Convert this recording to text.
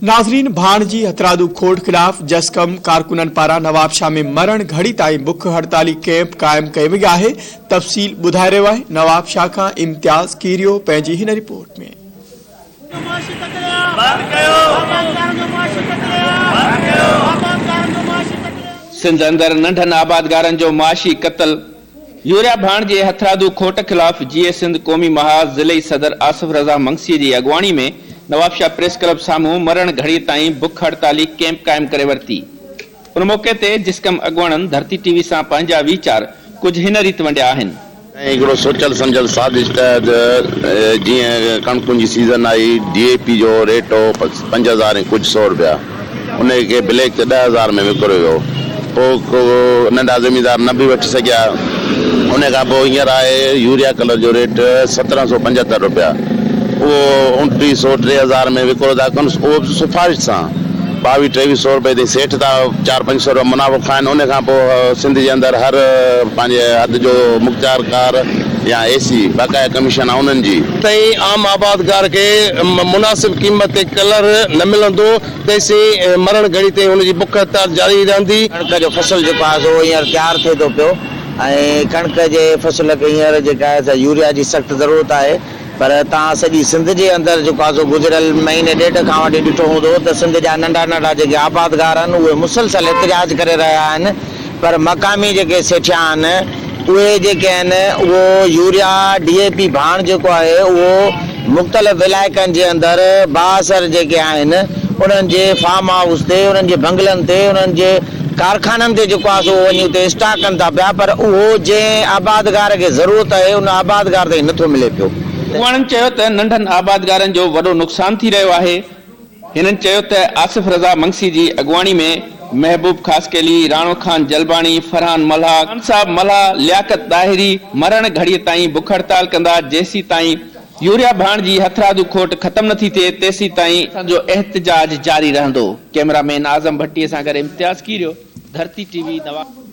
ناظرين ڀاڻ جي هٿرادو کوٽ خلاف جسقم ڪارڪنن پاران نوابشاهه ۾ مرڻ گهڙي تائين بک هڙتالي ڪئمپ قائم ڪئي وئي آهي تفصيل ٻڌائي رهيو آهي نوابشاهه کان امتياز ڪيريو پنهنجي هن رپورٽ ۾. سنڌ اندر ننڍن آبادگارن جو معاشي قتل، يوريا ڀاڻ جي هٿرادو کوٽ خلاف جيئي سنڌ قومي محاذ ضلعي صدر آصف رضا منگسي جي اڳواڻي ۾ نوابشاهه پريس ڪلب سامهون مرڻ گهڙي تائين بک هڙتالي ڪئمپ قائم ڪري ورتي. ان موقعي تي جسقم اڳواڻن ڌرتي ٽي وي سان پنهنجا ويچار ڪجهه هن ريت ونڊيا آهن. ۽ هڪڙو سوچيل سمجهيل سازش تحت جيئن ڪڻڪن جي season I D A P جو ريٽ هو 5000 ۽ ڪجهه سو رپيا ان کي بليڪ تي 10,000 ۾ وڪريو ويو پوء ڪو ننڍا زميندار نه به وٺي سگهيا ان کان پوء هينئر آهي يوريا ڪلر جو ريٽ 1775 رپيا اهو 29 سو 3000 ۾ وڪرو ٿا ڪن اهو به سفارش سان ٻاويهه ٽيويهه سو رپئي تائين سيٺ ٿا چار پنج سو رپيا منافعو کائن ان کان پوء سنڌ جي اندر هر پنهنجي حد جو مختيارڪار يا اي سي باقاعده ڪميشن آهي انهن جي. تائين عام آبادگار کي مناسب قيمت تي ڪلر نه ملندو تيسين مرڻ گهڙي تائين هن جي بک هڙتال جاري رهندي. ڪڻڪ جو فصل جيڪو آهي سو هينئر تيار ٿئي ٿو پيو ۽ ڪڻڪ جي فصل کي هينئر جيڪا آهي سا يوريا جي سخت ضرورت آهي. پر توهان سڄي سنڌ جي اندر جيڪو آهي سو گذريل مهيني ڏيڍ کان وٺي ڏٺو هوندو ته سنڌ جا ننڍا ننڍا جيڪي آبادگار آهن اهي مسلسل احتجاج ڪري رهيا آهن پر مقامي جيڪي سيٺيا آهن اهي جيڪي آهن اهو يوريا ڊي اي پي ڀاڻ جيڪو آهي اهو مختلف علائقن جي اندر بااثر جيڪي آهن انهن جي فارم هائوس تي انهن جي بنگلن تي انهن جي ڪارخانن تي جيڪو آهي سو وڃي اتي اسٽاڪ ڪن ٿا پيا پر اهو جنهن آبادگار کي ضرورت آهي ان آبادگار تائين نٿو ملي پيو. اڳواڻن چيو ته ننڍن آبادگارن جو وڏو نقصان ٿي رهيو آهي. هنن چيو ته آصف رضا منگسي جي اڳواڻي ۾ محبوب خاصخيلي، راڻو خان جلباڻي، فرحان ملاح، خان صاحب ملاح، لياقت ڏاهري مرڻ گهڙي تائين بک هڙتال ڪندا جيسيتائين يوريا ڀاڻ جي هٿرادو کوٽ ختم نٿي ٿئي تيسيتائين اسان جو احتجاج جاري رهندو. ڪئميرا مين اعظم ڀٽي سان گڏ امتياز ڪيريو، ڌرتي ٽي وي، نواب.